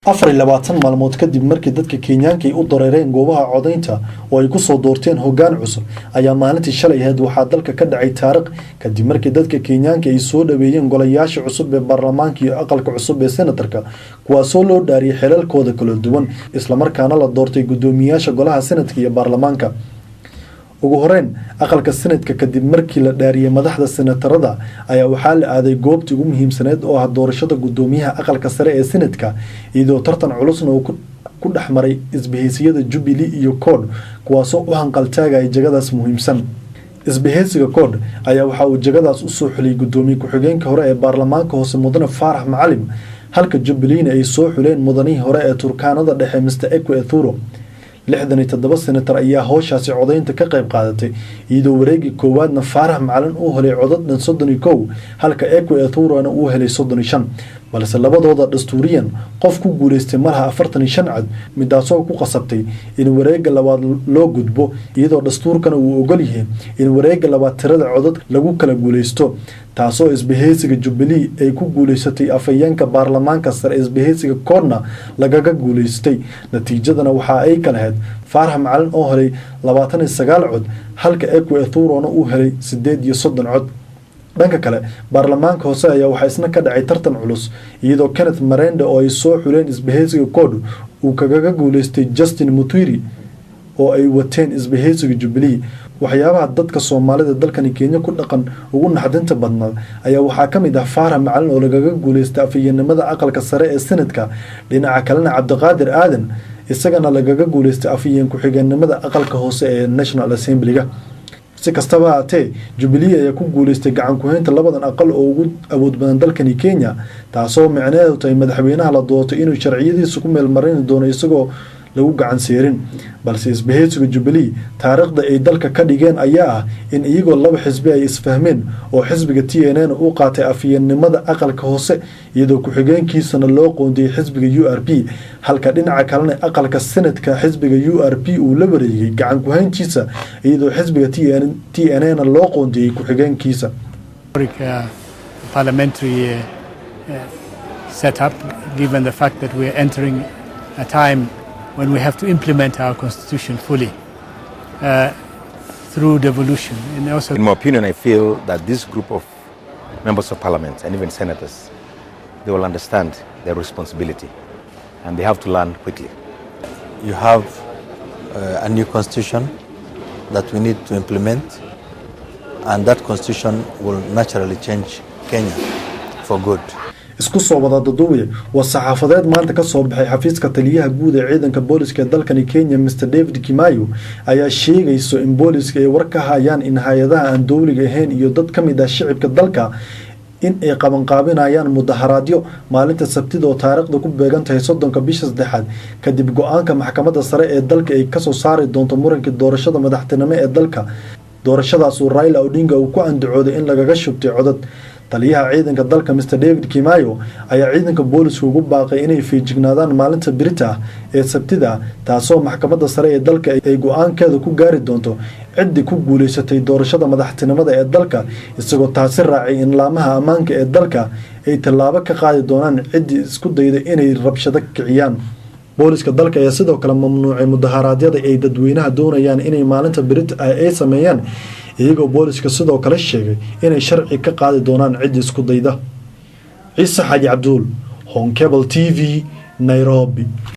24 maalmood kadib markii dadka Kenyaanka ay u dareereen goobaha codaynta oo ay kusoo doorteen hoggaan cusub, ayaa maalintii shalay ahayd waxaa dalka ka dhacay taariikh, kadib markii dadka Kenyaanka ay soo dhaweeyeen golayaasha cusub ee baarlamaanka iyo aqalka cusub ee senatarka, kuwaasoo loo dhaariyay xilalkooda kala duwan, islamarkaana la doortay guddoomiyaasha golaha senatka iyo baarlamaanka. Ugu horeyn, aqalka senatka, kadib markii la dhaariyey madaxda senatarada, ayaa waxaa la aaday goobtii ugu muhiimsaneyd oo ah doorashada guddoomiyaha aqalka sare ee senatka, iyadoo tartan culusna uu ku dhex maray isbahaysiyada Jubilee iyo CORD, kuwaasoo u hanqaltaagaya jagadaas muhiimsan. Isbahaysiga CORD ayaa waxa uu jagadaas usoo xuliyay guddoomiye ku-xigeenka hore ee baarlamaanka hoose, Mudane Faarax Macalim, halka Jubbileena ay soo xuleen mudanihii hore ee Turkaanada Dhexe, Mr Ekwee Ethuro. 67 senatar ayaa howshaasi codaynta ka qayb qaadatay, iyadoo wareegii koowaadna Faarax Macalin uu helay codad dhan 31, halka Ekwee Ethurona uu helay 35. Balse labadooda dastuuriyan qof ku guuleystay malaha 45 cod, midaasoo ku qasabtay in wareega labaad loo gudbo, iyadoo dastuurkana uu ogol yahay in wareega labaad tirada codad lagu kala guuleysto, taasoo isbahaysiga Jubilee ay ku guuleysatay, afhayeenka baarlamaanka sare isbahaysiga CORDna lagaga guuleystay. Natiijadana waxa ay kala ahayd Faarax Macalin oo helay 29 cod, halka Ekwee Ethurona uu helay 38 cod. Dhanka kale, baarlamaanka hoose ayaa waxaa isna ka dhacay tartan culus, iyadoo Kenneth Marende oo ay soo xuleen isbahaysiga CORD uu kagaga guuleystay Justin Muturi oo ay wateen isbahaysiga Jubilee. Waxyaabaha dadka Soomaalida dalkani Kenya ku dhaqan ugu naxdinta badnaa ayaa waxaa ka mid ah Faarax Macalin oo lagaga guuleystay afhayeennimada aqalka sare ee senatka, dhinaca kalena Cabdiqaadir Aadan isagana lagaga guuleystay afhayeen ku-xigeenimada aqalka hoose ee National Assemblyga. Si kastaba haatee, Jubilee ayaa ku guuleystay gacan ku-haynta labadan aqal oo ugu awood badan dalkani Kenya, taasoo micnaheedu tahay madaxweynaha la doortay inuu sharciyadiisa ku meelmarin doono isagoo lagu gacan seerin. Balse isbahaysiga Jubilee taariikhda ay dalka ka dhigeen ayaa ah in iyagoo laba xisbi ay isfahmeen, oo xisbiga TNA uu qaatay afhayeennimada aqalka hoose, iyadoo ku-xigeenkiisana loo qoondiyey xisbiga URP, halka dhinaca kalena aqalka senatka xisbiga URP uu la wareegay gacan ku-hayntiisa, iyadoo xisbiga TNA na loo qoondiyey ku-xigeenkiisa. Parliamentary setup, given the fact that we are entering a time when we have to implement our constitution fully through devolution. And also In my opinion, I feel that this group of members of parliament and even senators, they will understand their responsibility and they have to learn quickly. You have a new constitution that we need to implement, and that constitution will naturally change Kenya for good. Isku soo wada duduubaya, waa saxaafadeed maanta kasoo baxay xafiiska taliyaha guud ee ciidanka booliska ee dalkani Kenya, Mr David Kimaiyo, ayaa sheegayso in booliska ay war ka hayaan in hay-adaha aan dowliga ahayn iyo dad ka mid ah shicibka dalka in ay qabanqaabinayaan mudaharaadyo maalinta Sabtida oo taariikhda ku beegan tahay 30-ka bisha saddexaad, kadib go-aanka maxkamadda sare ee dalka ay kasoo saari doonto murankii doorashada madaxtinimo ee dalka, doorashadaas uu Raila Odinga uu ku andacooday in lagaga shubtay codad. Taliyaha ciidanka dalka, Mr David Kimaiyo, ayaa ciidanka booliska ugu baaqay inay feejignaadaan maalinta birita ah ee Sabtida, taasoo maxkamadda sare ee dalka ay go-aankeeda ku gaari doonto ciddii ku guuleysatay doorashada madaxtinimada ee dalka, isagoo taasi raacay in laamaha ammaanka ee dalka ay tallaabo ka qaadi doonaan ciddii isku dayda inay rabshado kiciyaan. Booliska dalka ayaa sidoo kale mamnuucay mudaharaadyada ay dadweynaha doonayaan inay maalinta birita ah ay sameeyaan, iyagoo booliska sidoo kale sheegay inay sharci ka qaadi doonaan ciddii isku dayda. Ciise Xaaji Cabduul, Horn Cable TV, Nairobi.